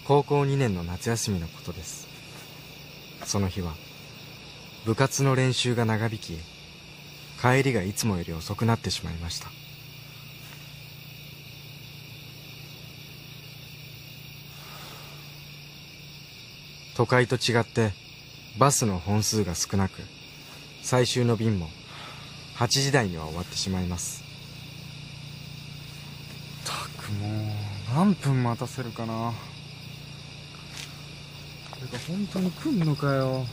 高校2年の夏休みのことです。その日は部活の練習が長引き、帰りがいつもより遅くなってしまいました。都会と違ってバスの本数が少なく、最終の便も8時台には終わってしまいます。ったく、もう何分待たせるかな。これが本当に来んのかよ。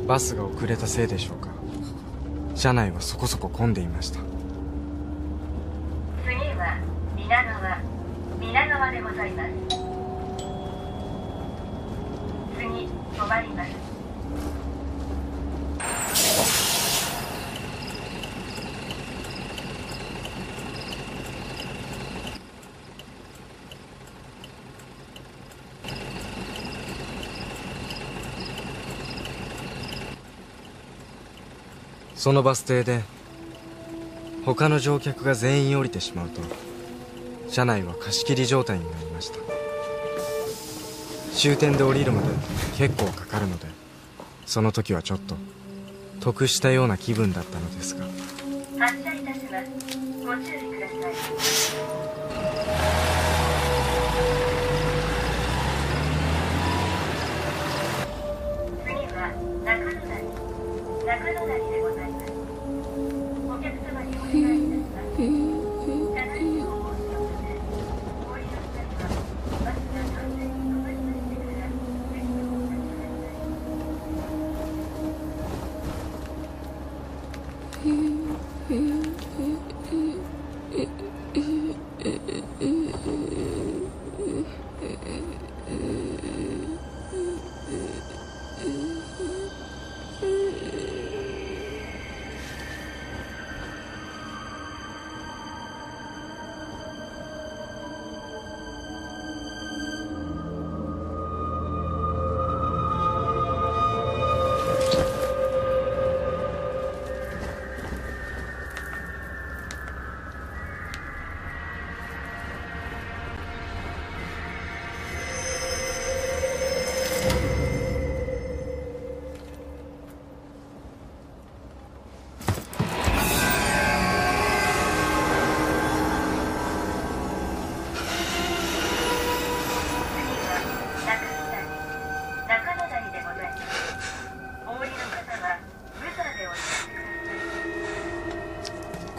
バスが遅れたせいでしょうか、車内はそこそこ混んでいました。次は皆川、皆川でございます。次、止まります。そのバス停で他の乗客が全員降りてしまうと、車内は貸し切り状態になりました。終点で降りるまで結構かかるので、その時はちょっと得したような気分だったのですが。発車いたします。ご注意ください。次は中野谷、中野谷でございます。お客様にお願いいたします。車内事故防止のため、お降りの際はバスが完全に止まりましてから席をお立ちください。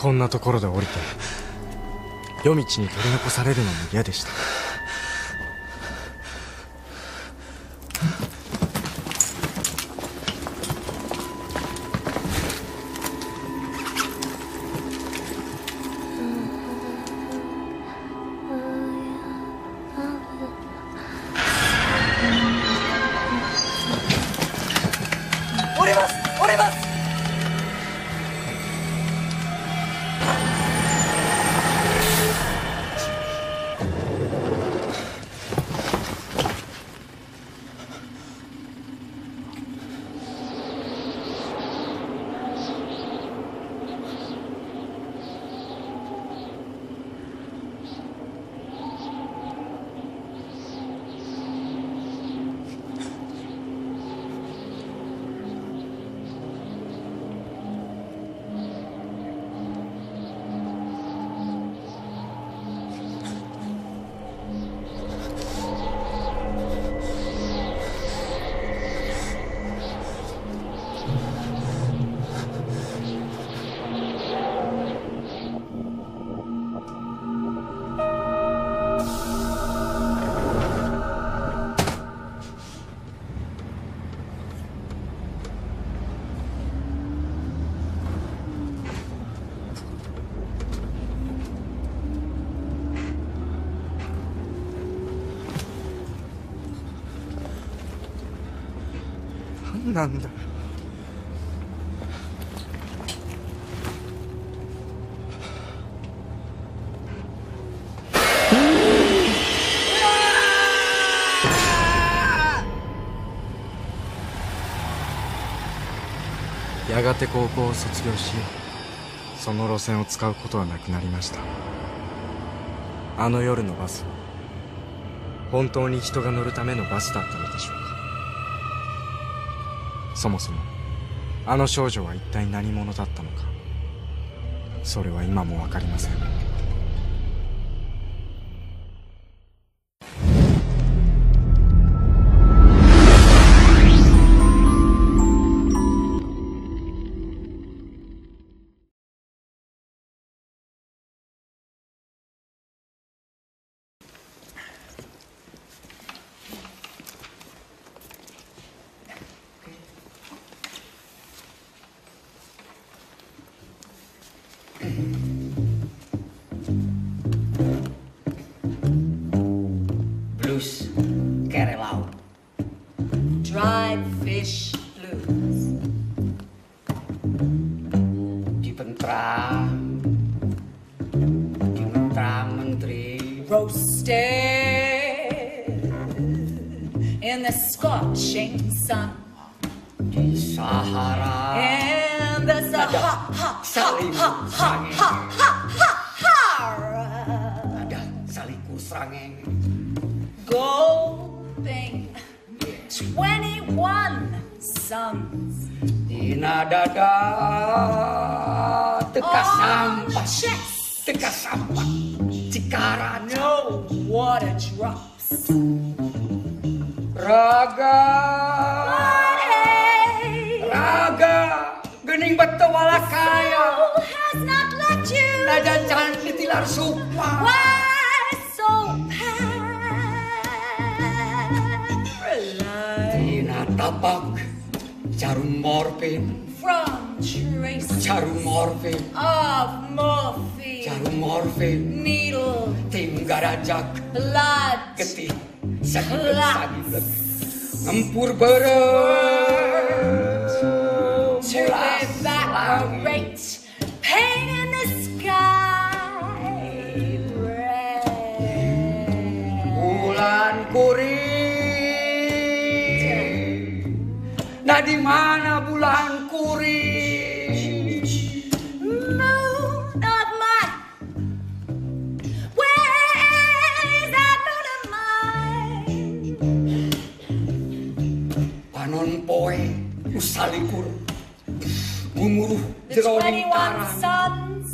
こんなところで降りて夜道に取り残されるのも嫌でした。降ります、降ります。何なんだよ。やがて高校を卒業し、その路線を使うことはなくなりました。あの夜のバスは本当に人が乗るためのバスだったのでしょうか。そもそもあの少女は一体何者だったのか、それは今も分かりません。Blues kere laut. Dried fish blues. Dipentram, dimentram menteri. Roasted in the scorching sun. Di Sahara. In the Sahara. Ada salikur srangenge. Gulping 21 suns. Dina dada teka sampah, teka sampah, cikara no water drops. Raga, raga, gening betawala kaya. Soul has not left you. Nada cantik tilar supa. Why so paralyzed? Tina tapak jarum morfin. From traces jarum morfin of morphine. Jarum morfin. Needle. Tim garajak. Blood. Getih. Sagiblek sagiblek. Ngempur beureum. To evaporate pain in the sky red. Bulan kuring. Nah di mana bulan kuring? Moon of mine, where is that moon of mine? Panon poe usalikur gumuruh jero The 21 suns,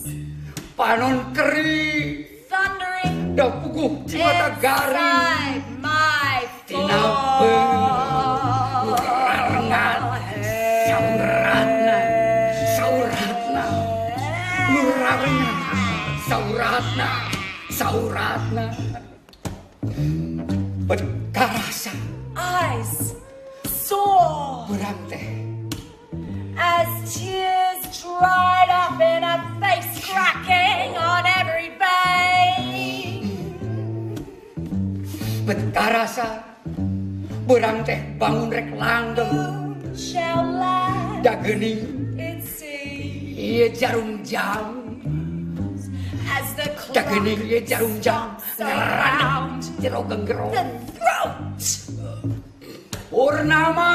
panon keri thundering da puguh cimata garing inside my tina rarengat sauratna sauratna nurarengat sauratna sauratna bet karasa eyes sore berang teh as tears dried up in a face cracking on every vein. Bet karasa berang teh bangun rek langgeng shall land dagening it seems ieu jarum jam as the clock dagening ieu jarum jam around jero genggero the throat Purnama.